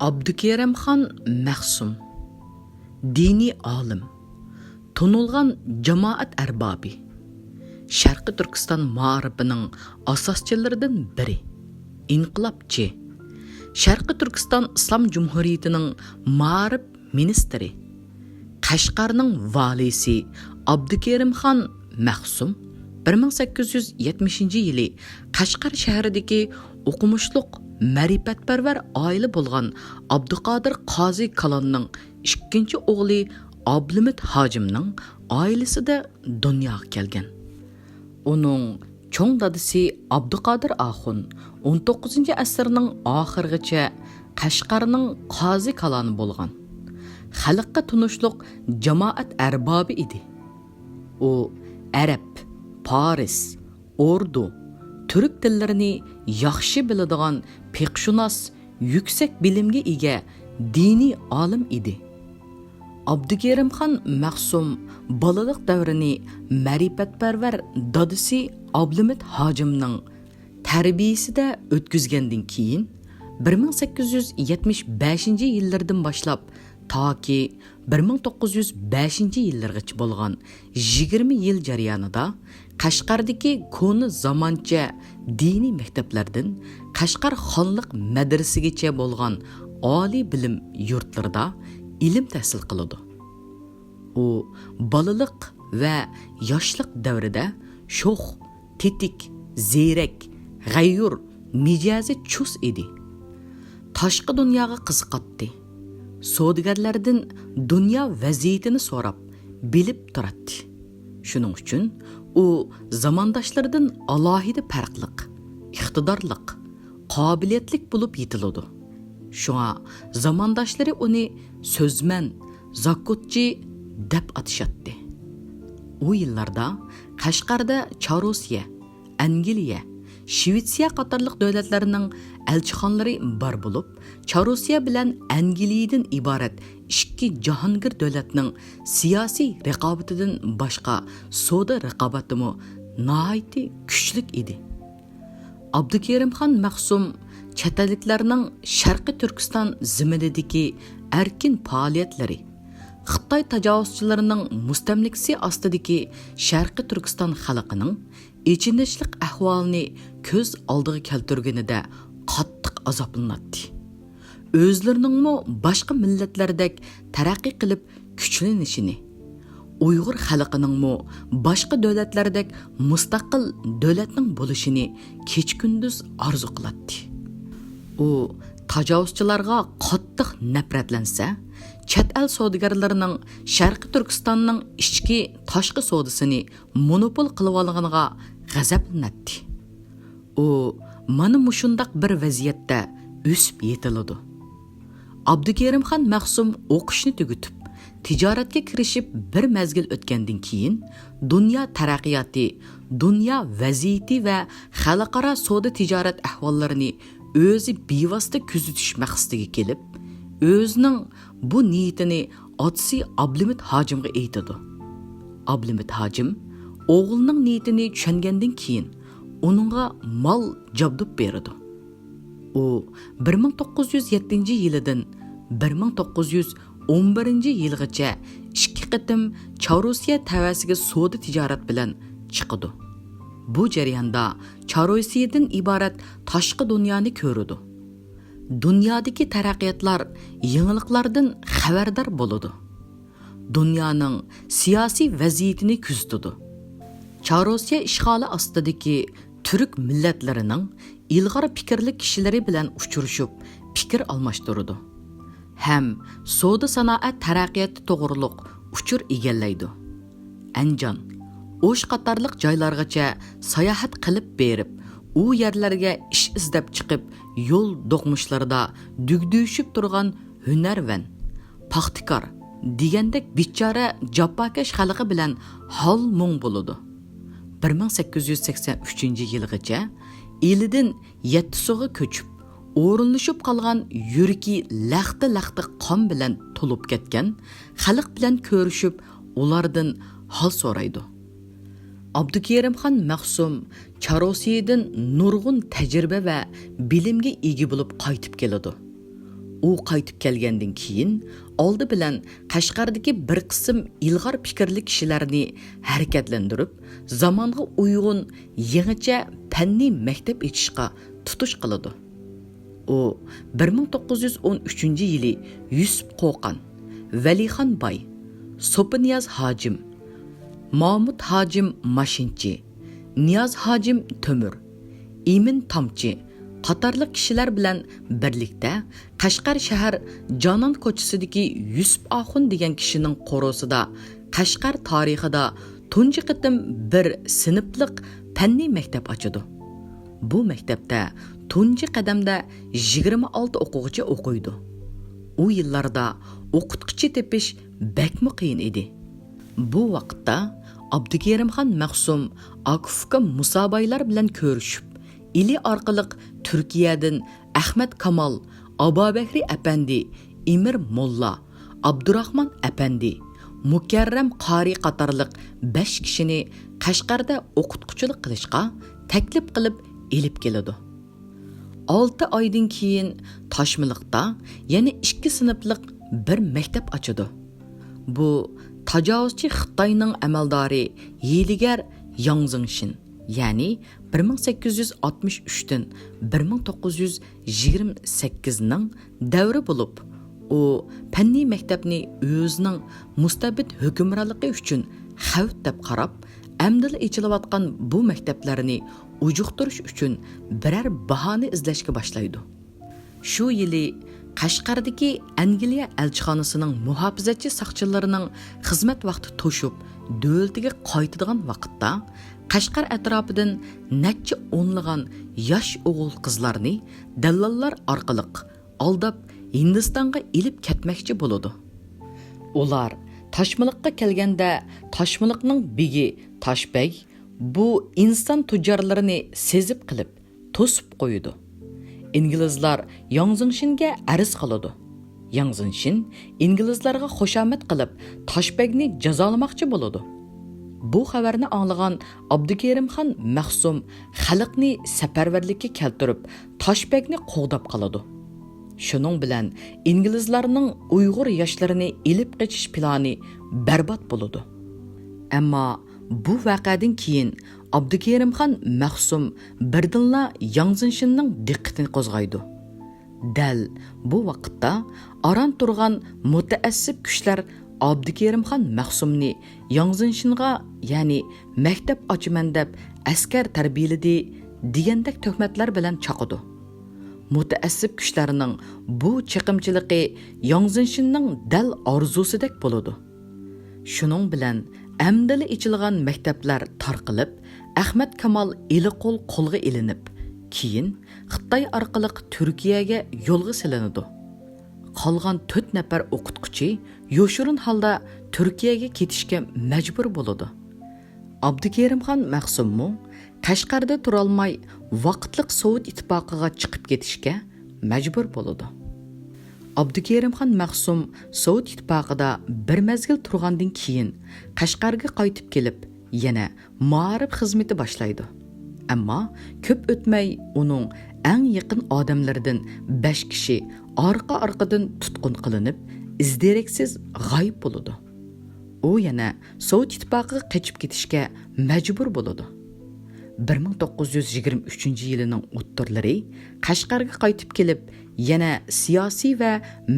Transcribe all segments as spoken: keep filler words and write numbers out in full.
ئابدۇكېرىمخان مەخسۇم، دىنىي ئالىم، تونۇلغان جامائەت ئەربابى، شەرقىي تۈركىستان مائارىپىنىڭ ئاساسچىلىرىدىن بىرى، ئىنقىلابچى، شەرقىي تۈركىستان ئىسلام جۇمھۇرىيىتىنىڭ مائارىپ مىنىستىرى، قەشقەرنىڭ ۋالىسى ئابدۇكېرىمخان مەخسۇم بىر مىڭ سەككىز يۈز يەتمىشىنچى يىلى قەشقەر شەھىرىدىكى ئوقۇمۇشلۇق مەرىپەتپەرۋەر ئائىلە بولغان ئابدۇقادىر قازى كالاننىڭ ئىككىنچى ئوغلى ئابلىمىت ھاجىمنىڭ ئائىلىسىدە دۇنياغا كەلگەن. ئۇنىڭ چوڭ دادىسى ئابدۇقادىر ئاخۇن ئون توققۇزىنچى ئەسىرنىڭ ئاخىرىغىچە قەشقەرنىڭ قازى كالانى بولغان. خەلققە تونۇشلۇق جامائەت ئەربابى ئىدى. ئۇ ئەرەب، پارس، ئوردۇ، تۈرك تىللىرىنى ياخشى بىلىدىغان پىقىشۇناس، يۈكسەك بىلىمگە ئىگە دىنىي ئالىم ئىدى. ئابدۇكېرىمخان مەخسۇم بالىلىق دەۋرىنى مەرىپەتپەرۋەر دادىسى ئابلىمىت ھاجىمنىڭ تەربىيىسىدە ئۆتكۈزگەندىن كېيىن، بىر مىڭ سەككىز يۈز يەتمىش بەشىنچى يىللىرىدىن باشلاپ تاكى بىر مىڭ توققۇز يۈز بەشىنچى يىللىرىغىچە بولغان يىگىرمە يىل جەريانىدا قەشقەردىكى كونا زامانچە دىنىي مەكتەپلەردىن قەشقەر خانلىق مەدرىسىگىچە بولغان ئالىي بىلىم يۇرتلىرىدا ئىلىم تەھسىل قىلىدۇ. ئۇ بالىلىق ۋە ياشلىق دەۋرىدە شوخ، تېتىك، زېرەك، غەيۇر، مىجەزى چۇس ئىدى. تاشقى دۇنياغا قىزىقاتتى. سودىگەرلەردىن دۇنيا ۋەزىيىتىنى سوراپ، بىلىپ تۇراتتى. شۇنىڭ ئۈچۈن ئۇ زامانداشلىرىدىن ئالاھىدە پەرقلىق، ئىقتىدارلىق، قابىلىيەتلىك بولۇپ يېتىلىدۇ. شۇڭا زامانداشلىرى ئۇنى سۆزمەن، زاكوتچى دەپ ئاتىشاتتى. ئۇ يىللاردا قەشقەردە چاروسىيە، ئەنگلىيە، شىۋېتسىيە قاتارلىق دۆلەتلەرنىڭ ئەلچىخانىلىرى بار بولۇپ، چاروسىيە بىلەن ئەنگلىيەدىن ئىبارەت ئىككى جاھانگىر دۆلەتنىڭ سىياسىي رىقابىتىدىن باشقا سودا رىقابىتىمۇ ناھايىتى كۈچلۈك ئىدى. ئابدۇكېرىمخان مەخسۇم چەت ئەللىكلەرنىڭ شەرقىي تۈركىستان زېمىنىدىكى ئەركىن پائالىيەتلىرى، خىتاي تاجاۋۇزچىلىرىنىڭ مۇستەملىكىسى ئاستىدىكى شەرقىي تۈركىستان خەلقىنىڭ ئېچىنىشلىق ئەھۋالىنى كۆز ئالدىغا كەلتۈرگىنىدە قاتتىق ئازابلىناتتى. ئۆزلىرىنىڭمۇ باشقا مىللەتلەردەك تەرەققىي قىلىپ كۈچلىنىشىنى، ئۇيغۇر خەلقىنىڭمۇ باشقا دۆلەتلەردەك مۇستەقىل دۆلەتنىڭ بولۇشىنى كېچە-كۈندۈز ئارزۇ قىلاتتى. ئۇ تاجاۋۇزچىلارغا قاتتىق نەپرەتلەنسە، چەت ئەل سودىگەرلىرىنىڭ شەرقىي تۈركىستاننىڭ ئىچكى، تاشقى سودىسىنى مونوپول قىلىۋالغىنىغا غەزەپلىنەتتى. ئۇ مانا مۇشۇنداق بىر ۋەزىيەتتە ئۆسۈپ يېتىلىدۇ. ئابدۇكېرىمخان مەخسۇم ئوقۇشنى تۈگىتىپ، تىجارەتكە كىرىشىپ بىر مەزگىل ئۆتكەندىن كېيىن، دۇنيا تەرەققىياتى، دۇنيا ۋەزىيىتى ۋە خەلقئارا سودا تىجارەت ئەھۋاللىرىنى ئۆزى بىۋاسىتە كۆزىتىش مەقسىتىگە كېلىپ، ئۆزىنىڭ بۇ نىيىتىنى ئاتىسى ئابلىمىت ھاجىمغا ئېيتىدۇ. ئابلىمىت ھاجىم ئوغلىنىڭ نىيىتىنى چۈشەنگەندىن كېيىن، ئۇنىڭغا مال جابدۇپ بېرىدۇ. ئۇ بىر مىڭ توققۇز يۈز يەتتىنچى يىلىدىن بىر مىڭ توققۇز يۈز ئون بىرىنچى يىلغىچە ئىككى قېتىم چاروسىيە تەۋەسىگە سودا تىجارەت بىلەن چىقىدۇ. بۇ جەرياندا چاروسىيەدىن ئىبارەت تاشقى دۇنيانى كۆرىدۇ. دۇنيادىكى تەرەققىياتلار، يېڭىلىقلاردىن خەۋەردار بولىدۇ. دۇنيانىڭ سىياسىي ۋەزىيىتىنى كۆزىتىدۇ. چاروسىيە ئىشغالى ئاستىدىكى تۈرك مىللەتلىرىنىڭ ئىلغار پىكىرلىك كىشىلىرى بىلەن ئۇچرىشىپ، پىكىر ئالماشتۇرىدۇ ھەم سودا سانائەت تەرەققىياتى توغرۇلۇق ئۇچۇر ئىگىلەيدۇ. ئەنجان، ئوش قاتارلىق جايلارغىچە ساياھەت قىلىپ بېرىپ، ئۇ يەرلەرگە ئىش ئىزدەپ چىقىپ، يول دوقمۇشلىرىدا دۈگدۈشۈپ تۇرغان ھۈنەرۋەن، پاختىكار دېگەندەك بىچارە جاپاكەش خەلقى بىلەن ھال-مۇڭ بولىدۇ. بىر مىڭ سەككىز يۈز سەكسەن ئۈچىنچى يىلغىچە ئىلىدىن يەتتىسۇغا كۆچۈپ، ئورۇنلىشىپ قالغان يۈرىكى لەختە-لەختە قان بىلەن تولۇپ كەتكەن خەلق بىلەن كۆرۈشۈپ، ئۇلاردىن ھال سورايدۇ. ئابدۇكېرىمخان مەخسۇم چاروسىيەدىن نۇرغۇن تەجرىبە ۋە بىلىمگە ئىگە بولۇپ قايتىپ كېلىدۇ. ئۇ قايتىپ كەلگەندىن كېيىن، ئالدى بىلەن قەشقەردىكى بىر قىسىم ئىلغار پىكىرلىك كىشىلەرنى ھەرىكەتلەندۈرۈپ، زامانغا ئۇيغۇن يېڭىچە پەننىي مەكتەپ ئېچىشقا تۇتۇش قىلىدۇ. ئۇ بىر مىڭ توققۇز يۈز ئون ئۈچىنچى يىلى يۈسۈپ قوقان، ۋەلىخان باي، سوپىنىياز ھاجىم، مامۇت ھاجىم ماشىنچى، نىياز ھاجىم تۆمۈر، ئىمىن تامچى قاتارلىق كىشىلەر بىلەن بىرلىكتە قەشقەر شەھەر جانان كوچىسىدىكى يۈسۈپ ئاخۇن دېگەن كىشىنىڭ قورۇسىدا قەشقەر تارىخىدا تۇنجى قېتىم بىر سىنىپلىق پەننىي مەكتەپ ئاچىدۇ. بۇ مەكتەپتە تۇنجى قەدەمدە يىگىرمە ئالتە ئوقۇغۇچى ئوقۇيدۇ. ئۇ يىللاردا ئوقۇتقۇچى تېپىش بەكمۇ قىيىن ئىدى. بۇ ۋاقىتتا ئابدۇكېرىمخان مەخسۇم ئاكا-ئۇكا مۇسابايلار بىلەن كۆرۈشۈپ، ئىلى ئارقىلىق تۈركىيەدىن ئەخمەت كامال، ئابابەكرى ئەپەندى، ئىمىر موللا، ئابدۇراخمان ئەپەندى، مۇكەررەم قارى قاتارلىق بەش كىشىنى قەشقەردە ئوقۇتقۇچىلىق قىلىشقا تەكلىپ قىلىپ ئېلىپ كېلىدۇ. ئالتە ئايدىن كېيىن تاشمىلىقتا يەنە ئىككى سىنىپلىق بىر مەكتەپ ئاچىدۇ. بۇ تاجاۋۇزچى خىتاينىڭ ئەمەلدارى ھىيلىگەر ياڭ زېڭشىن، يەنى بىر مىڭ سەككىز يۈز ئاتمىش ئۈچتىن بىر مىڭ توققۇز يۈز يىگىرمە سەككىزنىڭ دەۋرى بولۇپ، ئۇ پەننىي مەكتەپنى ئۆزىنىڭ مۇستەبىت ھۆكۈمرانلىقى ئۈچۈن خەۋپ دەپ قاراپ، ئەمدىلا ئېچىلىۋاتقان بۇ مەكتەپلەرنى ئۇجۇقتۇرۇش ئۈچۈن بىرەر باھانە ئىزدەشكە باشلايدۇ. شۇ يىلى قەشقەردىكى ئەنگلىيە ئەلچىخانىسىنىڭ مۇھاپىزەتچى ساقچىلىرىنىڭ خىزمەت ۋاقتى توشۇپ، دۆلىتىگە قايتىدىغان ۋاقىتتا، قەشقەر ئەتراپىدىن نەچچە ئونلىغان ياش ئوغۇل-قىزلارنى دەللاللار ئارقىلىق ئالداپ، ھىندىستانغا ئېلىپ كەتمەكچى بولىدۇ. ئۇلار تاشمىلىققا كەلگەندە، تاشمىلىقنىڭ بېگى تاشبەگ بۇ ئىنسان تۇججارلىرىنى سېزىپ قېلىپ، توسۇپ قويىدۇ. ئىنگلىزلار ياڭ زېڭشىنگە ئەرز قىلىدۇ. ياڭ زېڭشىن ئىنگلىزلارغا خۇشامەت قىلىپ، تاشبەگنى جازالىماقچى بولىدۇ. بۇ خەۋەرنى ئاڭلىغان ئابدۇكېرىمخان مەخسۇم خەلقنى سەپەرۋەرلىككە كەلتۈرۈپ، تاشبەگنى قوغداپ قالىدۇ. شۇنىڭ بىلەن ئىنگلىزلارنىڭ ئۇيغۇر ياشلىرىنى ئېلىپ قېچىش پىلانى بەربات بولىدۇ. ئەمما بۇ ۋەقەدىن كېيىن ئابدۇكېرىمخان مەخسۇم بىردىنلا ياڭ زېڭشىننىڭ دىققىتىنى قوزغايدۇ. دەل بۇ ۋاقىتتا ئاران تۇرغان مۇتەئەسسىپ كۈچلەر ئابدۇكېرىمخان مەخسۇمنى ياڭ زېڭشىنغا، يەنى مەكتەپ ئاچىمەن دەپ ئەسكەر تەربىيەلىدى دېگەندەك تۆھمەتلەر بىلەن چاقىدۇ. مۇتەئەسسىپ كۈچلەرنىڭ بۇ چېقىمچىلىقى ياڭ زېڭشىننىڭ دەل ئارزۇسىدەك بولىدۇ. شۇنىڭ بىلەن ئەمدىلا ئېچىلغان مەكتەپلەر تارقىلىپ، ئەخمەت كامال ئېلى قول قولغا ئېلىنىپ، كېيىن خىتاي ئارقىلىق تۈركىيەگە يولغا سېلىنىدۇ. قالغان تۆت نەپەر ئوقۇتقۇچى يوشۇرۇن ھالدا تۈركىيەگە كېتىشكە مەجبۇر بولىدۇ. ئابدۇكېرىمخان مەخسۇممۇ قەشقەردە تۇرالماي، ۋاقىتلىق سوۋېت ئىتتىپاقىغا چىقىپ كېتىشكە مەجبۇر بولىدۇ. ئابدۇكېرىمخان مەخسۇم سوۋېت ئىتتىپاقىدا بىر مەزگىل تۇرغاندىن كېيىن، قەشقەرگە قايتىپ كېلىپ، يەنە مائارىپ خىزمىتى باشلايدۇ. ئەمما كۆپ ئۆتمەي ئۇنىڭ ئەڭ يېقىن ئادەملىرىدىن بەش كىشى ئارقا-ئارقىدىن تۇتقۇن قىلىنىپ، ئىز-دېرەكسىز غايىب بولىدۇ. ئۇ يەنە سوۋېت ئىتتىپاقىغا قېچىپ كېتىشكە مەجبۇر بولىدۇ. بىر مىڭ توققۇز يۈز يىگىرمە ئۈچىنچى يىلىنىڭ ئوتتۇرىلىرى قەشقەرگە قايتىپ كېلىپ، يەنە سىياسىي ۋە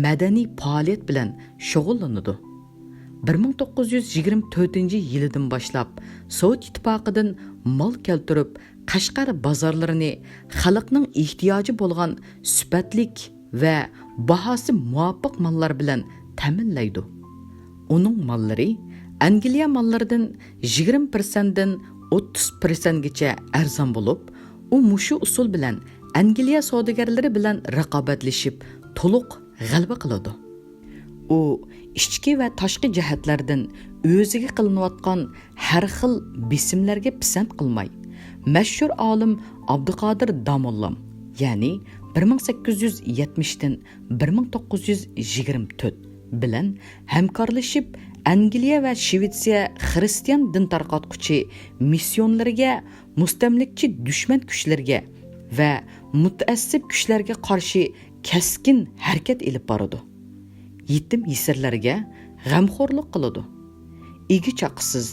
مەدەنىي پائالىيەت بىلەن شۇغۇللىنىدۇ. بىر مىڭ توققۇز يۈز يىگىرمە تۆتىنچى يىلىدىن باشلاپ سوۋېت ئىتتىپاقىدىن مال كەلتۈرۈپ، قەشقەر بازارلىرىنى خەلقنىڭ ئېھتىياجى بولغان سۈپەتلىك ۋە باھاسى مۇۋاپىق ماللار بىلەن تەمىنلەيدۇ. ئۇنىڭ ماللىرى ئەنگلىيە ماللىرىدىن يىگىرمە پىرسەنتتىن ئوتتۇز پىرسەنتكىچە ئەرزان بولۇپ، ئۇ مۇشۇ ئۇسۇل بىلەن ئەنگلىيە سودىگەرلىرى بىلەن رىقابەتلىشىپ، تولۇق غەلىبە قىلىدۇ. ئۇ ئىچكى ۋە تاشقى جەھەتلەردىن ئۆزىگە قىلىنىۋاتقان ھەر خىل بېسىملەرگە پىسەنت قىلماي، مەشھۇر ئالىم ئابدۇقادىر داموللام، يەنى بىر مىڭ سەككىز يۈز يەتمىشتىن بىر مىڭ توققۇز يۈز يىگىرمە تۆت بىلەن ھەمكارلىشىپ، ئەنگلىيە ۋە شىۋېتسىيە خىرىستىيان دىن تارقاتقۇچى مىسسىيونلىرىگە، مۇستەملىكىچى دۈشمەن كۈچلىرىگە ۋە مۇتەئەسسىپ كۈچلەرگە قارشى كەسكىن ھەرىكەت ئېلىپ بارىدۇ. يېتىم يېسىرلەرگە غەمخورلۇق قىلىدۇ. ئىگە-چاقىسىز،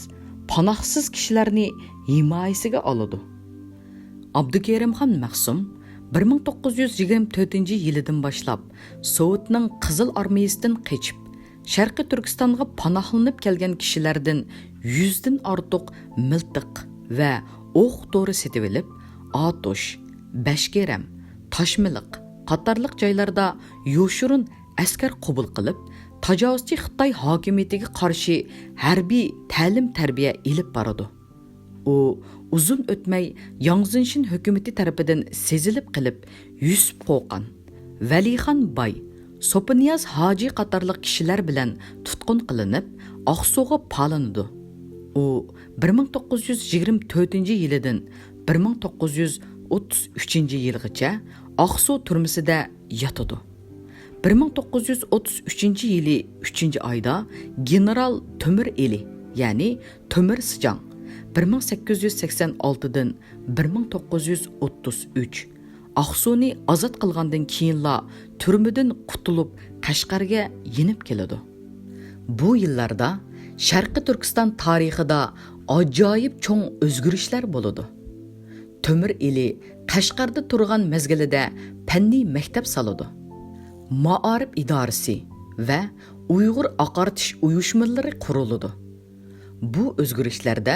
پاناھسىز كىشىلەرنى ھىمايىسىگە ئالىدۇ. ئابدۇكېرىمخان مەخسۇم بىر مىڭ توققۇز يۈز يىگىرمە تۆتىنچى يىلىدىن باشلاپ سوۋېتنىڭ قىزىل ئارمىيىسىدىن قېچىپ، شەرقىي تۈركىستانغا پاناھلىنىپ كەلگەن كىشىلەردىن يۈزدىن ئارتۇق مىلتىق ۋە ئوق دورا سېتىۋېلىپ، ئاتۇش، بەشكېرەم، تاشمىلىق قاتارلىق جايلاردا يوشۇرۇن ئەسكەر قوبۇل قىلىپ، تاجاۋۇزچى خىتاي ھاكىمىيىتىگە قارشى ھەربىي تەلىم-تەربىيە ئېلىپ بارىدۇ. ئۇ ئۇزۇن ئۆتمەي ياڭ زېنشىن ھۆكۈمىتى تەرىپىدىن سېزىلىپ قېلىپ، يۈسۈپ قوقان، ۋەلىخان باي، سوپىنىياز ھاجى قاتارلىق كىشىلەر بىلەن تۇتقۇن قىلىنىپ، ئاقسۇغا پالىنىدۇ. ئۇ بىر مىڭ توققۇز يۈز يىگىرمە تۆتىنچى يىلىدىن بىر مىڭ توققۇز يۈز ئوتتۇز ئۈچىنچى يىلغىچە ئاقسۇ تۈرمىسىدە ياتىدۇ. بىر مىڭ توققۇز يۈز ئوتتۇز ئۈچىنچى يىلى ئۈچىنچى ئايدا گېنېرال تۆمۈر ئېلى، يەنى تۆمۈر سىجاڭ، بىر مىڭ سەككىز يۈز سەكسەن ئالتىدىن بىر مىڭ توققۇز يۈز ئوتتۇز ئۈچ، ئاقسۇنى ئازاد قىلغاندىن كېيىنلا تۈرمىدىن قۇتۇلۇپ، قەشقەرگە يېنىپ كېلىدۇ. بۇ يىللاردا شەرقىي تۈركىستان تارىخىدا ئاجايىپ چوڭ ئۆزگىرىشلەر بولىدۇ. تۆمۈر ئېلى قەشقەردە تۇرغان مەزگىلىدە پەننىي مەكتەپ سالىدۇ. مائارىپ ئىدارىسى ۋە ئۇيغۇر ئاقارتىش ئۇيۇشمىلىرى قۇرۇلىدۇ. بۇ ئۆزگىرىشلەردە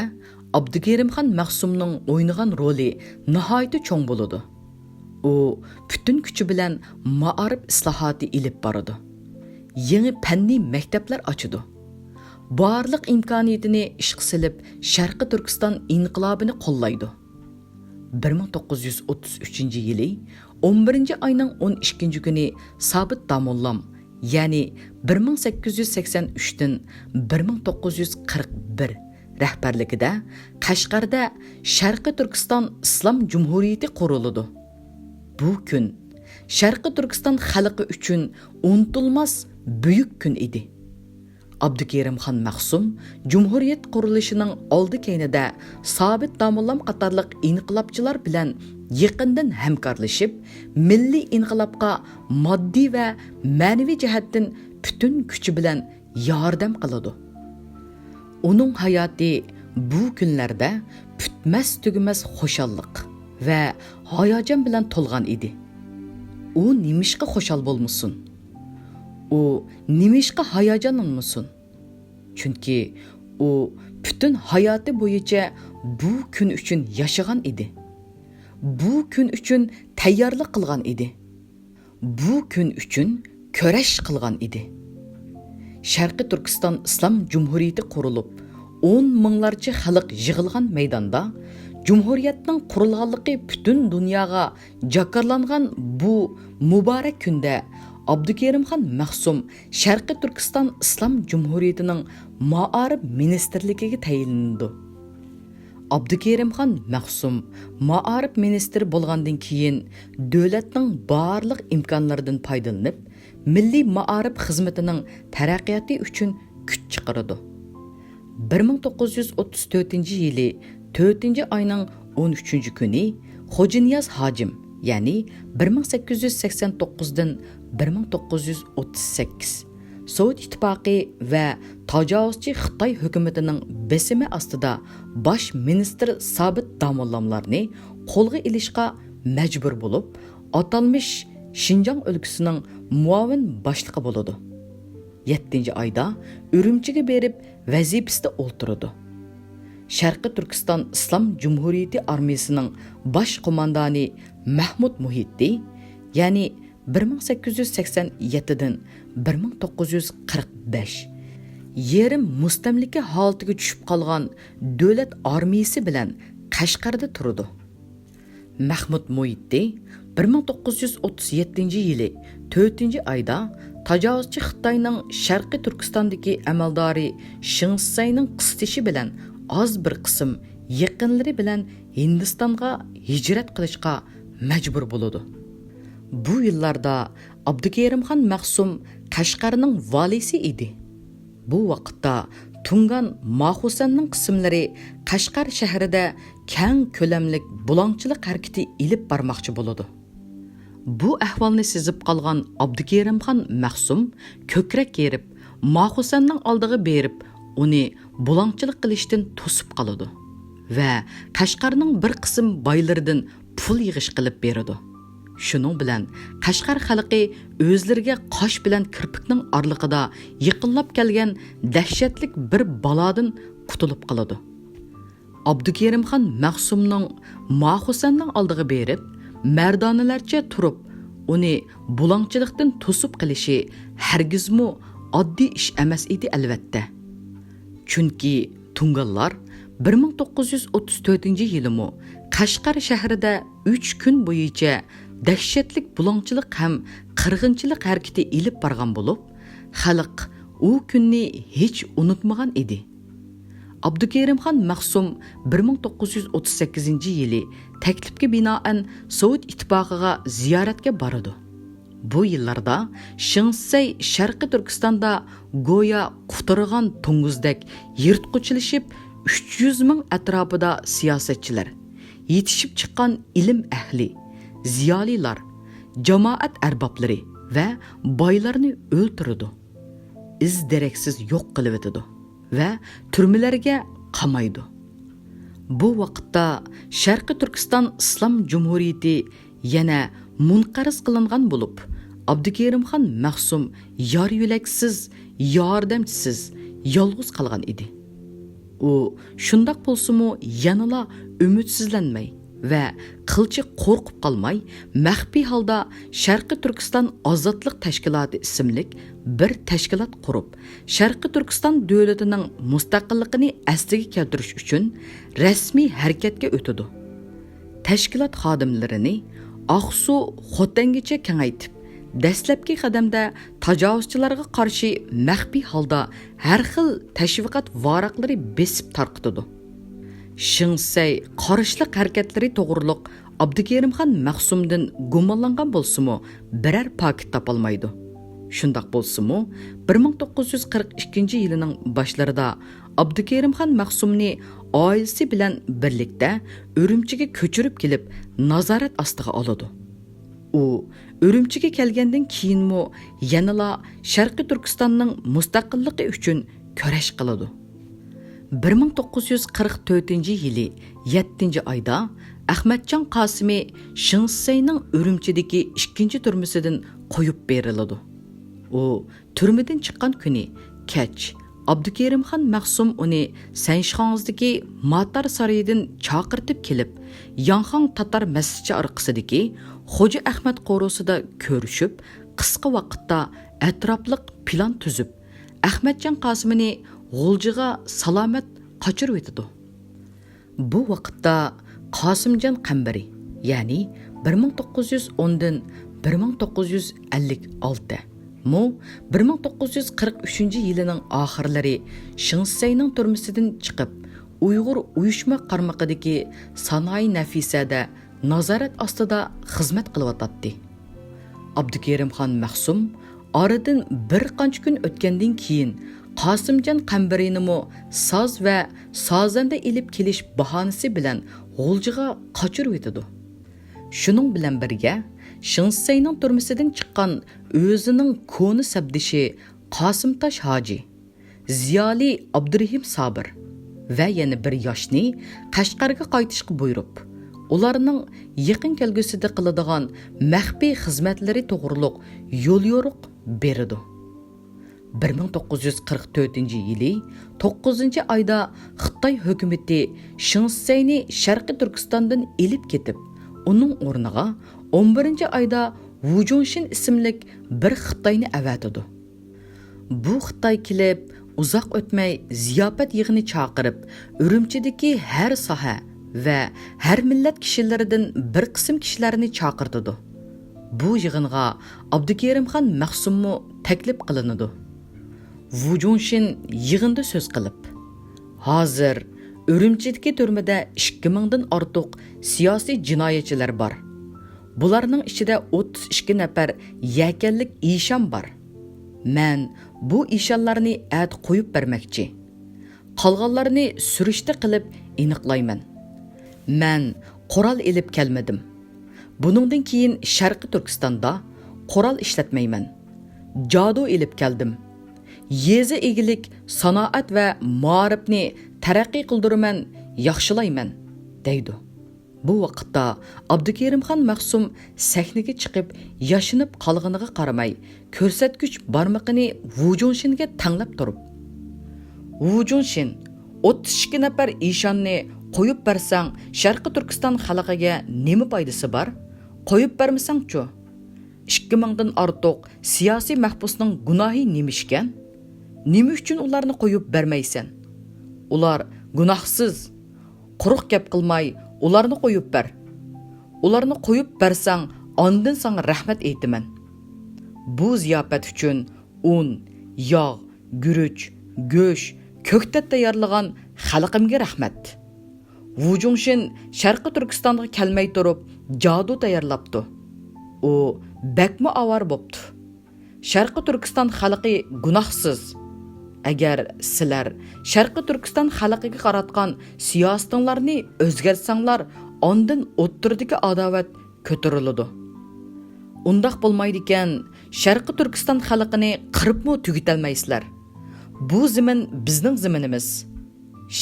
ئابدۇكېرىمخان مەخسۇمنىڭ ئوينىغان رولى ناھايىتى چوڭ بولىدۇ. ئۇ پۈتۈن كۈچى بىلەن مائارىپ ئىسلاھاتى ئېلىپ بارىدۇ. يېڭى پەننىي مەكتەپلەر ئاچىدۇ. بارلىق ئىمكانىيىتىنى ئىشقا سېلىپ، شەرقىي تۈركىستان ئىنقىلابىنى قوللايدۇ. بىر مىڭ توققۇز يۈز ئوتتۇز ئۈچىنچى يىلى ئون بىرىنچى ئاينىڭ ئون ئىككىنچى كۈنى سابىت داموللام، يەنى بىر مىڭ سەككىز يۈز سەكسەن ئۈچتىن بىر مىڭ توققۇز يۈز قىرىق بىر رەھبەرلىكىدە قەشقەردە شەرقىي تۈركىستان ئىسلام جۇمھۇرىيىتى قۇرۇلىدۇ. بۇ كۈن شەرقىي تۈركىستان خەلقى ئۈچۈن ئۇنتۇلماس بۈيۈك كۈن ئىدى. ئابدۇكېرىمخان مەخسۇم جۇمھۇرىيەت قۇرۇلۇشىنىڭ ئالدى-كەينىدە سابىت داموللام قاتارلىق ئىنقىلابچىلار بىلەن يېقىندىن ھەمكارلىشىپ، مىللىي ئىنقىلابقا ماددىي ۋە مەنىۋى جەھەتتىن پۈتۈن كۈچى بىلەن ياردەم قىلىدۇ. ئۇنىڭ ھاياتى بۇ كۈنلەردە پۈتمەس-تۈگىمەس خۇشاللىق ۋە ھاياجان بىلەن تولغان ئىدى. ئۇ نېمىشقا خۇشال بولمىسۇن؟ ئۇ نېمىشقا ھاياجانلانمىسۇن؟ چۈنكى ئۇ پۈتۈن ھاياتى بويىچە بۇ كۈن ئۈچۈن ياشىغان ئىدى. بۇ كۈن ئۈچۈن تەييارلىق قىلغان ئىدى. بۇ كۈن ئۈچۈن كۈرەش قىلغان ئىدى. شەرقىي تۈركىستان ئىسلام جۇمھۇرىيىتى قۇرۇلۇپ، ئون مىڭلارچە خەلق يىغىلغان مەيداندا، جۇمھۇرىيەتنىڭ قۇرۇلغانلىقى پۈتۈن دۇنياغا جاكارلانغان بۇ مۇبارەك كۈندە ئابدۇكېرىمخان مەخسۇم شەرقىي تۈركىستان ئىسلام جۇمھۇرىيىتىنىڭ مائارىپ مىنىستىرلىكىگە تەيىنلىنىدۇ. ئابدۇكېرىمخان مەخسۇم مائارىپ مىنىستىرى بولغاندىن كېيىن، دۆلەتنىڭ بارلىق ئىمكانلىرىدىن پايدىلىنىپ، مىللىي مائارىپ خىزمىتىنىڭ تەرەققىياتى ئۈچۈن كۈچ چىقىرىدۇ. بىر مىڭ توققۇز يۈز ئوتتۇز تۆتىنچى يىلى تۆتىنچى ئاينىڭ ئون ئۈچىنچى كۈنى خوجانىياز ھاجىم، يەنى بىر مىڭ سەككىز يۈز سەكسەن توققۇزدىن بىر مىڭ توققۇز يۈز ئوتتۇز سەككىز، سوۋېت ئىتتىپاقى ۋە تاجاۋۇزچى خىتاي ھۆكۈمىتىنىڭ بېسىمى ئاستىدا باش مىنىستىر سابىت داموللاملارنى قولغا ئېلىشقا مەجبۇر بولۇپ، ئاتالمىش شىنجاڭ ئۆلكىسىنىڭ مۇئاۋىن باشلىقى بولىدۇ. يەتتىنچى ئايدا ئۈرۈمچىگە بېرىپ، ۋەزىپىسىدە ئولتۇرىدۇ. شەرقىي تۈركىستان ئىسلام جۇمھۇرىيىتى ئارمىيىسىنىڭ باش قوماندانى مەھمۇد مۇھىتى، يەنى بىر مىڭ سەككىز يۈز سەكسەن يەتتىدىن بىر مىڭ توققۇز يۈز قىرىق بەش، يېرىم مۇستەملىكە ھالىتىگە چۈشۈپ قالغان دۆلەت ئارمىيىسى بىلەن قەشقەردە تۇرىدۇ. مەھمۇد مۇھىتى بىر مىڭ توققۇز يۈز ئوتتۇز يەتتىنچى يىلى تۆتىنچى ئايدا تاجاۋۇزچى خىتاينىڭ شەرقىي تۈركىستاندىكى ئەمەلدارى شېڭ شىسەينىڭ قىستىشى بىلەن ئاز بىر قىسىم يېقىنلىرى بىلەن ھىندىستانغا ھىجرەت قىلىشقا مەجبۇر بولىدۇ. بۇ يىللاردا ئابدۇكېرىمخان مەخسۇم قەشقەرنىڭ ۋالىسى ئىدى. بۇ ۋاقىتتا تۇڭگان ماخۇسەننىڭ قىسىملىرى قەشقەر شەھىرىدە كەڭ كۆلەملىك بۇلاڭچىلىق ھەرىكىتى ئېلىپ بارماقچى بولىدۇ. بۇ ئەھۋالنى سېزىپ قالغان ئابدۇكېرىمخان مەخسۇم كۆكرەك كېرىپ، ماخۇسەننىڭ ئالدىغا بېرىپ، ئۇنى بۇلاڭچىلىق قىلىشتىن توسۇپ قالىدۇ ۋە قەشقەرنىڭ بىر قىسىم بايلىرىدىن پۇل يىغىش قىلىپ بېرىدۇ. شۇنىڭ بىلەن قەشقەر خەلقى ئۆزلىرىگە قاش بىلەن كىرپىكنىڭ ئارىلىقىدا يېقىنلاپ كەلگەن دەھشەتلىك بىر بالادىن قۇتۇلۇپ قالىدۇ. ئابدۇكېرىمخان مەخسۇمنىڭ ماخۇسەننىڭ ئالدىغا بېرىپ، مەردانىلەرچە تۇرۇپ، ئۇنى بۇلاڭچىلىقتىن توسۇپ قېلىشى ھەرگىزمۇ ئاددىي ئىش ئەمەس ئىدى، ئەلۋەتتە. چۈنكى تۇڭگانلار بىر مىڭ توققۇز يۈز ئوتتۇز تۆتىنچى يىلىمۇ قەشقەر شەھىرىدە ئۈچ كۈن بويىچە دەھشەتلىك بۇلاڭچىلىق ھەم قىرغىنچىلىق ھەرىكىتى ئېلىپ بارغان بولۇپ، خەلق ئۇ كۈننى ھېچ ئۇنتۇمىغان ئىدى. ئابدۇكېرىمخان مەخسۇم بىر مىڭ توققۇز يۈز ئوتتۇز سەككىزىنچى يىلى تەكلىپكە بىنائەن سوۋېت ئىتتىپاقىغا زىيارەتكە بارىدۇ. بۇ يىللاردا شېڭ شىسەي شەرقىي تۈركىستاندا گويا قۇترىغان توڭگۇزدەك يىرتقۇچلىشىپ، ئۈچ يۈز مىڭ ئەتراپىدا سىياسەتچىلەر، يېتىشىپ چىققان ئىلىم ئەھلى، زىيالىيلار، جامائەت ئەربابلىرى ۋە بايلارنى ئۆلتۈرىدۇ. ئىز دېرەكسىز يوق قىلىۋېتىدۇ ۋە تۈرمىلەرگە قامايدۇ. بۇ ۋاقىتتا شەرقىي تۈركىستان ئىسلام جۇمھۇرىيىتى يەنە مۇنقەرز قىلىنغان بولۇپ، ئابدۇكېرىمخان مەخسۇم يار يۆلەكسىز، ياردەمچىسىز، يالغۇز قالغان ئىدى. ئۇ شۇنداق بولسىمۇ يەنىلا ئۈمىدسىزلەنمەي ۋە قىلچە قورقۇپ قالماي، مەخپىي ھالدا شەرقىي تۈركىستان ئازادلىق تەشكىلاتى ئىسىملىك بىر تەشكىلات قۇرۇپ، شەرقىي تۈركىستان دۆلىتىنىڭ مۇستەقىللىقىنى ئەسلىگە كەلتۈرۈش ئۈچۈن رەسمىي ھەرىكەتكە ئۆتىدۇ. تەشكىلات خادىملىرىنى ئاقسۇ، خوتەنگىچە كېڭەيتىپ، دەسلەپكى قەدەمدە تاجاۋۇزچىلارغا قارشى مەخپىي ھالدا ھەر خىل تەشۋىقات ۋاراقلىرى بېسىپ تارقىتىدۇ. شېڭ شىسەي قارشىلىق ھەرىكەتلىرى توغرۇلۇق ئابدۇكېرىمخان مەخسۇمدىن گۇمانلانغان بولسىمۇ، بىرەر پاكىت تاپالمايدۇ. شۇنداق بولسىمۇ، بىر مىڭ توققۇز يۈز قىرىق ئىككىنچى يىلىنىڭ باشلىرىدا ئابدۇكېرىمخان مەخسۇمنى ئائىلىسى بىلەن بىرلىكتە ئۈرۈمچىگە كۆچۈرۈپ كېلىپ، نازارەت ئاستىغا ئالىدۇ. ئۇ ئۈرۈمچىگە كەلگەندىن كېيىنمۇ يەنىلا شەرقىي تۈركىستاننىڭ مۇستەقىللىقى ئۈچۈن كۈرەش قىلىدۇ. بىر مىڭ توققۇز يۈز قىرىق تۆتىنچى يىلى يەتتىنچى ئايدا ئەخمەتجان قاسىمى شېڭ شىسەينىڭ ئۈرۈمچىدىكى ئىككىنچى تۈرمىسىدىن قويۇپ بېرىلىدۇ. ئۇ تۈرمىدىن چىققان كۈنى كەچ، ئابدۇكېرىمخان مەخسۇم ئۇنى سەنشىخاڭزىدىكى ماتار سارىيىدىن چاقىرتىپ كېلىپ، ياڭخاڭ تاتار مەسچىتى ئارقىسىدىكى خوجا ئەخمەت قورۇسىدا كۆرۈشۈپ، قىسقا ۋاقىتتا ئەتراپلىق پىلان تۈزۈپ، ئەخمەتجان قاسىمىنى غۇلجىغا سالامەت قاچۇرۇۋېتىدۇ. بۇ ۋاقىتتا قاسىمجان قەمبىرى، يەنى بىر مىڭ توققۇز يۈز ئوندىن بىر مىڭ توققۇز يۈز ئەللىك ئالتە، مۇ بىر مىڭ توققۇز يۈز قىرىق ئۈچىنچى يىلىنىڭ ئاخىرلىرى شېڭ شىسەينىڭ تۈرمىسىدىن چىقىپ، ئۇيغۇر ئۇيۇشما قارمىقىدىكى سانائى نەفىسەدە نازارەت ئاستىدا خىزمەت قىلىۋاتاتتى. ئابدۇكېرىمخان مەخسۇم ئارىدىن بىر قانچە كۈن ئۆتكەندىن كېيىن، قاسىمجان قەمبىرىنىمۇ ساز ۋە سازەندە ئېلىپ كېلىش باھانىسى بىلەن غۇلجىغا قاچۇرۇۋېتىدۇ. شۇنىڭ بىلەن بىرگە، شېڭ شىسەينىڭ تۈرمىسىدىن چىققان ئۆزىنىڭ كونا سەپدىشى قاسىمتاش ھاجى، زىيالىي ئابدۇرېھىم سابىر ۋە يەنە بىر ياشنى قەشقەرگە قايتىشقا بۇيرۇپ، ئۇلارنىڭ يېقىن كەلگۈسىدە قىلىدىغان مەخپىي خىزمەتلىرى توغرۇلۇق يوليورۇق بېرىدۇ. بىر مىڭ توققۇز يۈز قىرىق تۆتىنچى يىلى توققۇزىنچى ئايدا خىتاي ھۆكۈمىتى شېڭ شىسەينى شەرقىي تۈركىستاندىن ئېلىپ كېتىپ، ئۇنىڭ ئورنىغا ئون بىرىنچى ئايدا ۋۇ جۇڭشىن ئىسىملىك بىر خىتاينى ئەۋەتىدۇ. بۇ خىتاي كېلىپ، ئۇزاق ئۆتمەي زىياپەت يىغىنى چاقىرىپ، ئۈرۈمچىدىكى ھەر ساھە ۋە ھەر مىللەت كىشىلىرىدىن بىر قىسىم كىشىلەرنى چاقىرتىدۇ. بۇ يىغىنغا ئابدۇكېرىمخان مەخسۇممۇ تەكلىپ قىلىنىدۇ. ۋۇ جۇڭشىن يىغىندا سۆز قىلىپ، ھازىر ئۈرۈمچىدىكى تۈرمىدە ئىككى مىڭدىن ئارتۇق سىياسىي جىنايەتچىلەر بار. بۇلارنىڭ ئىچىدە ئوتتۇز ئىككى نەپەر يەكەنلىك ئىشان بار. مەن بۇ ئىشانلارنى ئەتە قويۇپ بەرمەكچى. قالغانلارنى سۈرۈشتە قىلىپ ئېنىقلايمەن. مەن قورال ئېلىپ كەلمىدىم. بۇنىڭدىن كېيىن شەرقىي تۈركىستاندا قورال ئىشلەتمەيمەن. جادۇ ئېلىپ كەلدىم. يېزا ئىگىلىك، سانائەت ۋە مائارىپنى تەرەققىي قىلدۇرىمەن، ياخشىلايمەن، دەيدۇ. بۇ ۋاقىتتا ئابدۇكېرىمخان مەخسۇم سەھنىگە چىقىپ ياشىنىپ قالغىنىغا قارىماي، كۆرسەتكۈچ بارمىقىنى ۋۇ جۇڭشىنگە تەڭلەپ تۇرۇپ، ۋۇ جۇڭشىن، ئوتتۇز ئىككى نەپەر ئىشاننى قويۇپ بەرسەڭ، شەرقىي تۈركىستان خەلقىگە نېمە پايدىسى بار؟ قويۇپ بەرمىسەڭچۇ؟ ئىككى مىڭدىن ئارتۇق سىياسىي مەھبۇسنىڭ گۇناھى نېمىشكەن؟ نېمە ئۈچۈن ئۇلارنى قويۇپ بەرمەيسەن؟ ئۇلار گۇناھسىز. قۇرۇق گەپ قىلماي، ئۇلارنى قويۇپ بەر. ئۇلارنى قويۇپ بەرسەڭ، ئاندىن ساڭا رەھمەت ئېيتىمەن. بۇ زىياپەت ئۈچۈن ئۇن، ياغ، گۈرۈچ، گۆش، كۆكتات تەييارلىغان خەلقىمگە رەھمەت. ۋۇ جۇڭشىن شەرقىي تۈركىستانغا كەلمەي تۇرۇپ جادۇ تەييارلاپتۇ. ئۇ بەكمۇ ئاۋارە بوپتۇ. شەرقىي تۈركىستان خەلقى گۇناھسىز. ئەگەر سىلەر شەرقىي تۈركىستان خەلقىگە قاراتقان سىياسىتىڭلارنى ئۆزگەرتسەڭلار، ئاندىن ئوتتۇرىدىكى ئاداۋەت كۆتۈرۈلىدۇ. ئۇنداق بولمايدىكەن، شەرقىي تۈركىستان خەلقىنى قىرىپمۇ تۈگىتەلمەيسىلەر. بۇ زېمىن بىزنىڭ زېمىنىمىز.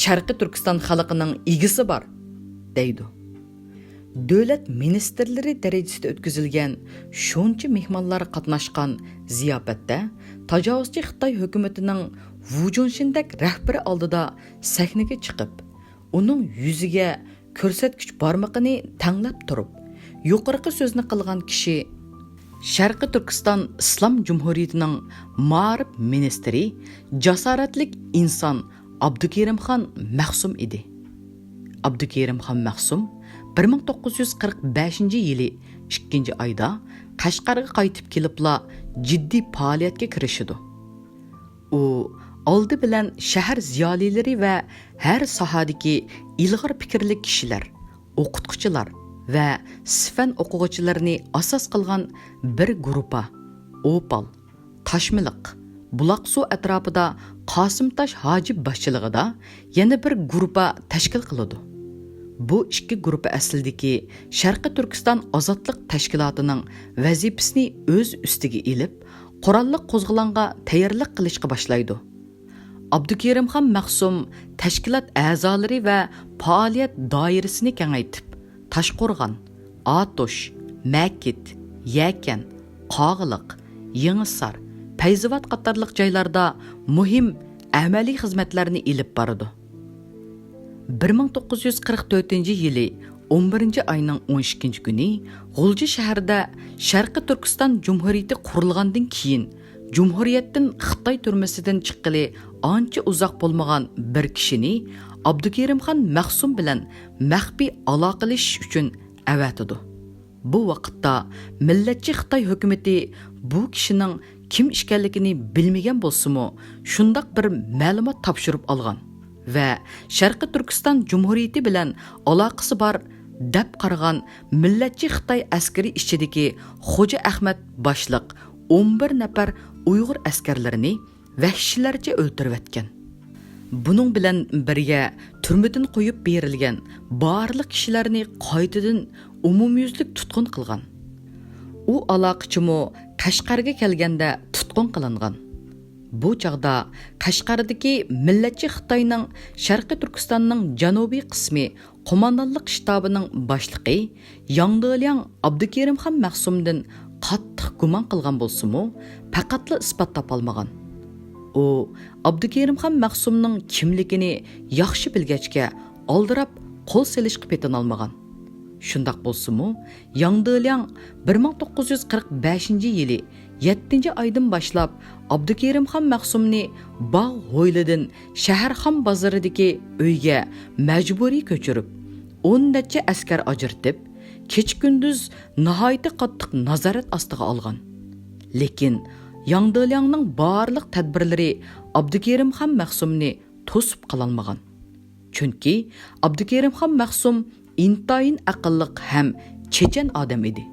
شەرقىي تۈركىستان خەلقىنىڭ ئىگىسى بار، دەيدۇ. دۆلەت مىنىستىرلىرى دەرىجىسىدە ئۆتكۈزۈلگەن شۇنچە مېھمانلار قاتناشقان زىياپەتتە تاجاۋۇزچى خىتاي ھۆكۈمىتىنىڭ ۋۇ جۇنشىندەك رەھبىرى ئالدىدا سەھنىگە چىقىپ، ئۇنىڭ يۈزىگە كۆرسەتكۈچ بارمىقىنى تەڭلەپ تۇرۇپ، يۇقىرىقى سۆزنى قىلغان كىشى شەرقىي تۈركىستان ئىسلام جۇمھۇرىيىتىنىڭ مائارىپ مىنىستىرى، جاسارەتلىك ئىنسان ئابدۇكېرىمخان مەخسۇم ئىدى. ئابدۇكېرىمخان مەخسۇم بىر مىڭ توققۇز يۈز قىرىق بەشىنچى يىلى ئىككىنچى ئايدا قەشقەرگە قايتىپ كېلىپلا جىددىي پائالىيەتكە كىرىشىدۇ. ئۇ ئالدى بىلەن شەھەر زىيالىيلىرى ۋە ھەر ساھەدىكى ئىلغار پىكىرلىك كىشىلەر، ئوقۇتقۇچىلار ۋە سىفەن ئوقۇغۇچىلىرىنى ئاساس قىلغان بىر گۇرۇپپا، ئوپال، تاشمىلىق، بۇلاقسۇ ئەتراپىدا قاسىمتاش ھاجىپ باشچىلىقىدا يەنە بىر گۇرۇپپا تەشكىل قىلىدۇ. بۇ ئىككى گۇرۇپپا ئەسلىدىكى شەرقىي تۈركىستان ئازادلىق تەشكىلاتىنىڭ ۋەزىپىسىنى ئۆز ئۈستىگە ئېلىپ، قوراللىق قوزغىلاڭغا تەييارلىق قىلىشقا باشلايدۇ. ئابدۇكېرىمخان مەخسۇم تەشكىلات ئەزالىرى ۋە پائالىيەت دائىرىسىنى كېڭەيتىپ، تاشقورغان، ئاتۇش، مەكىت، يەكەن، قاغىلىق، يېڭىسار، پەيزىۋات قاتارلىق جايلاردا مۇھىم ئەمەلىي خىزمەتلەرنى ئېلىپ بارىدۇ. بىر مىڭ توققۇز يۈز قىرىق تۆتىنچى يىلى ئون بىرىنچى ئاينىڭ ئون ئىككىنچى كۈنى غۇلجا شەھىرىدە شەرقىي تۈركىستان جۇمھۇرىيىتى قۇرۇلغاندىن كېيىن، جۇمھۇرىيەتتىن خىتاي تۈرمىسىدىن چىققىلى ئانچە ئۇزاق بولمىغان بىر كىشىنى ئابدۇكېرىمخان مەخسۇم بىلەن مەخپىي ئالاقىلىشىش ئۈچۈن ئەۋەتىدۇ. بۇ ۋاقىتتا مىللەتچى خىتاي ھۆكۈمىتى بۇ كىشىنىڭ كىم ئىكەنلىكىنى بىلمىگەن بولسىمۇ، شۇنداق بىر مەلۇمات تاپشۇرۇپ ئالغان ۋە شەرقىي تۈركىستان جۇمھۇرىيىتى بىلەن ئالاقىسى بار دەپ قارىغان مىللەتچى خىتاي ئەسكىرى ئىچىدىكى خوجا ئەخمەت باشلىق ئون بىر نەپەر ئۇيغۇر ئەسكەرلىرىنى ۋەھشىيلەرچە ئۆلتۈرۈۋەتكەن. بۇنىڭ بىلەن بىرگە، تۈرمىدىن قويۇپ بېرىلگەن بارلىق كىشىلەرنى قايتىدىن ئومۇميۈزلۈك تۇتقۇن قىلغان. ئۇ ئالاقىچىمۇ قەشقەرگە كەلگەندە تۇتقۇن قىلىنغان. بۇ چاغدا قەشقەردىكى مىللەتچى خىتاينىڭ شەرقىي تۈركىستاننىڭ جەنۇبىي قىسمى قوماندانلىق شتابىنىڭ باشلىقى ياڭ دېلياڭ ئابدۇكېرىمخان مەخسۇمدىن قاتتىق گۇمان قىلغان بولسىمۇ، پەقەتلا ئىسپات تاپالمىغان. ئۇ ئابدۇكېرىمخان مەخسۇمنىڭ كىملىكىنى ياخشى بىلگەچكە، ئالدىراپ قول سېلىشقا پېتىنالمىغان. شۇنداق بولسىمۇ، ياڭ دېلياڭ بىر مىڭ توققۇز يۈز قىرىق بەشىنچى يىلى يەتتىنچى ئايدىن باشلاپ ئابدۇكېرىمخان مەخسۇمنى باغ ھويلىدىن شەھەرخان بازىرىدىكى ئۆيگە مەجبۇرىي كۆچۈرۈپ، ئون نەچچە ئەسكەر ئاجرىتىپ، كېچە-كۈندۈز ناھايىتى قاتتىق نازارەت ئاستىغا ئالغان. لېكىن ياڭ دېلياڭنىڭ بارلىق تەدبىرلىرى ئابدۇكېرىمخان مەخسۇمنى توسۇپ قالالمىغان. چۈنكى ئابدۇكېرىمخان مەخسۇم ئىنتايىن ئەقىللىق ھەم چېچەن ئادەم ئىدى.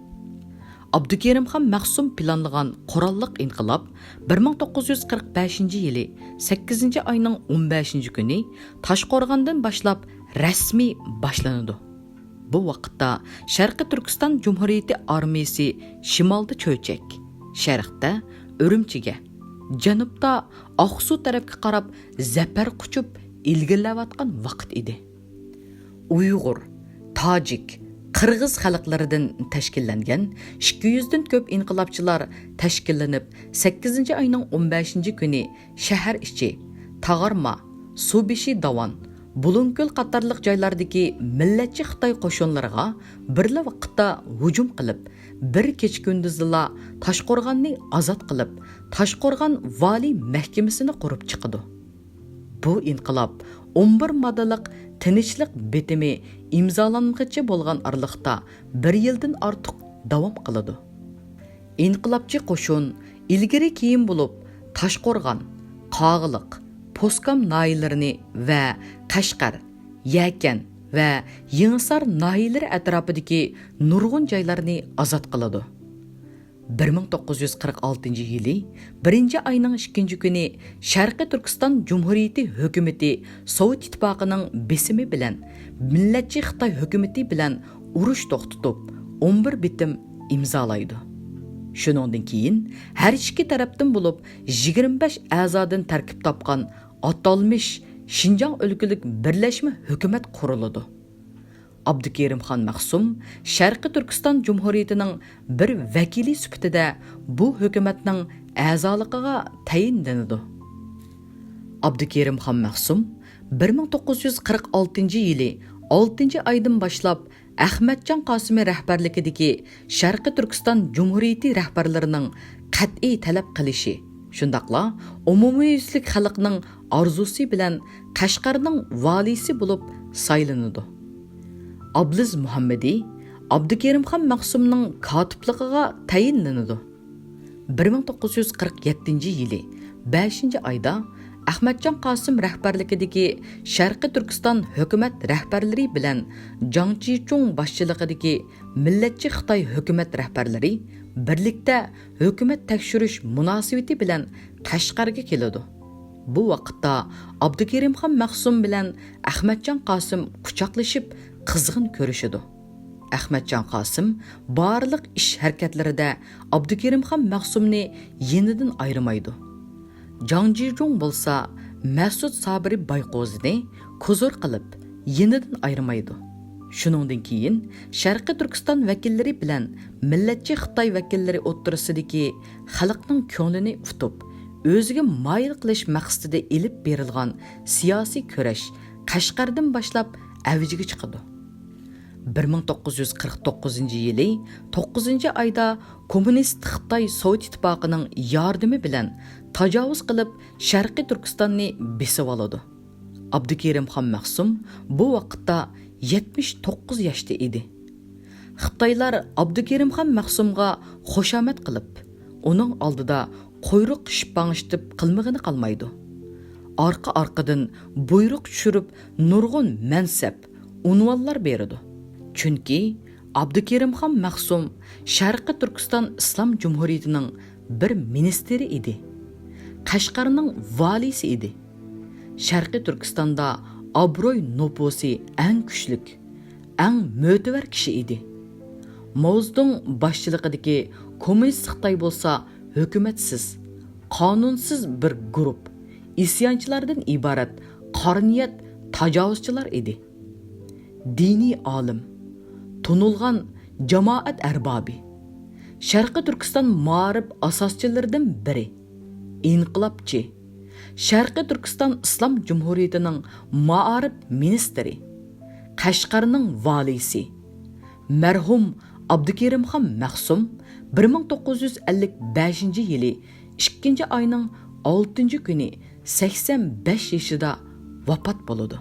ئابدۇكېرىمخان مەخسۇم پىلانلىغان قوراللىق ئىنقىلاب بىر مىڭ توققۇز يۈز قىرىق بەشىنچى يىلى سەككىزىنچى ئاينىڭ ئون بەشىنچى كۈنى تاشقورغاندىن باشلاپ رەسمىي باشلىنىدۇ. بۇ ۋاقىتتا شەرقىي تۈركىستان جۇمھۇرىيىتى ئارمىيىسى شىمالدا چۆچەك، شەرقتە ئۈرۈمچىگە، جەنۇبتا ئاقسۇ تەرەپكە قاراپ زەپەر قۇچۇپ ئىلگىرىلەۋاتقان ۋاقىت ئىدى. ئۇيغۇر، تاجىك، قىرغىز خەلقلىرىدىن تەشكىللەنگەن ئىككى يۈزدىن كۆپ ئىنقىلابچىلار تەشكىللىنىپ، سەككىزىنچى ئاينىڭ ئون بەشىنچى كۈنى شەھەر ئىچى، تاغارما، سۇبېشى داۋان، بۇلۇڭكۆل قاتارلىق جايلاردىكى مىللەتچى خىتاي قوشۇنلىرىغا بىرلا ۋاقىتتا ھۇجۇم قىلىپ، بىر كېچە-كۈندۈزدىلا تاشقورغاننى ئازاد قىلىپ، تاشقورغان ۋالىي مەھكىمىسىنى قۇرۇپ چىقىدۇ. بۇ ئىنقىلاب ئون بىر ماددىلىق تىنچلىق بېتىمى ئىمزالانغىچە بولغان ئارىلىقتا بىر يىلدىن ئارتۇق داۋام قىلىدۇ. ئىنقىلابچى قوشۇن ئىلگىرى-كېيىن بولۇپ تاشقورغان، قاغىلىق، پوسكام ناھىيەلىرىنى ۋە قەشقەر، يەكەن ۋە يېڭىسار ناھىيەلىرى ئەتراپىدىكى نۇرغۇن جايلارنى ئازاد قىلىدۇ. بىر مىڭ توققۇز يۈز قىرىق ئالتىنچى يىلى بىرىنچى ئاينىڭ ئىككىنچى كۈنى شەرقىي تۈركىستان جۇمھۇرىيىتى ھۆكۈمىتى سوۋېت ئىتتىپاقىنىڭ بېسىمى بىلەن مىللەتچى خىتاي ھۆكۈمىتى بىلەن ئۇرۇش توختىتىپ، ئون بىر بېتىم ئىمزالايدۇ. شۇنىڭدىن كېيىن ھەر ئىككى تەرەپتىن بولۇپ يىگىرمە بەش ئەزادىن تەركىب تاپقان ئاتالمىش شىنجاڭ ئۆلكىلىك بىرلەشمە ھۆكۈمەت قۇرۇلىدۇ. ئابدۇكېرىمخان مەخسۇم شەرقىي تۈركىستان جۇمھۇرىيىتىنىڭ بىر ۋەكىلى سۈپىتىدە بۇ ھۆكۈمەتنىڭ ئەزالىقىغا تەيىنلىنىدۇ. ئابدۇكېرىمخان مەخسۇم بىر مىڭ توققۇز يۈز قىرىق ئالتىنچى يىلى ئالتىنچى ئايدىن باشلاپ ئەخمەتجان قاسىمى رەھبەرلىكىدىكى شەرقىي تۈركىستان جۇمھۇرىيىتى رەھبەرلىرىنىڭ قەتئىي تەلەپ قىلىشى، شۇنداقلا ئومۇميۈزلۈك خەلقنىڭ ئارزۇسى بىلەن قەشقەرنىڭ ۋالىيسى بولۇپ سايلىنىدۇ. ئابلىز مۇھەممىدى ئابدۇكېرىمخان مەخسۇمنىڭ كاتىپلىقىغا تەيىنلىنىدۇ. بىر مىڭ توققۇز يۈز قىرىق يەتتىنچى يىلى بەشىنچى ئايدا ئەخمەتجان قاسىم رەھبەرلىكىدىكى شەرقىي تۈركىستان ھۆكۈمەت رەھبەرلىرى بىلەن جاڭ چىچۇڭ باشچىلىقىدىكى مىللەتچى خىتاي ھۆكۈمەت رەھبەرلىرى بىرلىكتە ھۆكۈمەت تەكشۈرۈش مۇناسىۋىتى بىلەن قەشقەرگە كېلىدۇ. بۇ ۋاقىتتا ئابدۇكېرىمخان مەخسۇم بىلەن ئەخمەتجان قاسىم قۇچاقلىشىپ قىزغىن كۆرۈشىدۇ. ئەخمەتجان قاسىم بارلىق ئىش ھەرىكەتلىرىدە ئابدۇكېرىمخان مەخسۇمنى يېنىدىن ئايرىمايدۇ. جاڭ جىجۇڭ بولسا مەسۇت سابىرى بايقوزىنى كوزۇر قىلىپ يېنىدىن ئايرىمايدۇ. شۇنىڭدىن كېيىن شەرقىي تۈركىستان ۋەكىللىرى بىلەن مىللەتچى خىتاي ۋەكىللىرى ئوتتۇرىسىدىكى خەلقنىڭ كۆڭلىنى ئۇتۇپ، ئۆزىگە مايىل قىلىش مەقسىتىدە ئېلىپ بېرىلغان سىياسىي كۈرەش قەشقەردىن باشلاپ ئەۋجىگە چىقىدۇ. بىر مىڭ توققۇز يۈز قىرىق توققۇزىنچى يىلى توققۇزىنچى ئايدا كوممۇنىست خىتاي سوۋېت ئىتتىپاقىنىڭ ياردىمى بىلەن تاجاۋۇز قىلىپ، شەرقىي تۈركىستاننى بېسىۋالىدۇ. ئابدۇكېرىمخان مەخسۇم بۇ ۋاقىتتا يەتمىش توققۇز ياشتا ئىدى. خىتايلار ئابدۇكېرىمخان مەخسۇمغا خۇشامەت قىلىپ، ئۇنىڭ ئالدىدا قۇيرۇق شىپپاڭشىتىپ قىلمىغىنى قالمايدۇ. ئارقا-ئارقىدىن بۇيرۇق چۈشۈرۈپ، نۇرغۇن مەنسەپ، ئۇنۋانلار بېرىدۇ. چۈنكى ئابدۇكېرىمخان مەخسۇم شەرقىي تۈركىستان ئىسلام جۇمھۇرىيىتىنىڭ بىر مىنىستىرى ئىدى. قەشقەرنىڭ ۋالىيسى ئىدى. شەرقىي تۈركىستاندا ئابروي-نوپۇسى ئەڭ كۈچلۈك، ئەڭ مۆتىۋەر كىشى ئىدى. ماۋزېدۇڭ باشچىلىقىدىكى كوممۇنىست خىتاي بولسا ھۆكۈمەتسىز، قانۇنسىز بىر گۇرۇپ ئىسيانچىلاردىن ئىبارەت قارا نىيەت تاجاۋۇزچىلار ئىدى. دىنىي ئالىم، تونۇلغان جامائەت ئەربابى، شەرقىي تۈركىستان مائارىپ ئاساسچىلىرىدىن بىرى، ئىنقىلابچى، شەرقىي تۈركىستان ئىسلام جۇمھۇرىيىتىنىڭ مائارىپ مىنىستىرى، قەشقەرنىڭ ۋالىيسى، مەرھۇم ئابدۇكېرىمخان مەخسۇم بىر مىڭ توققۇز يۈز ئەللىك بەشىنچى يىلى ئىككىنچى ئاينىڭ ئالتىنچى كۈنى سەكسەن بەش يېشىدا ۋاپات بولىدۇ.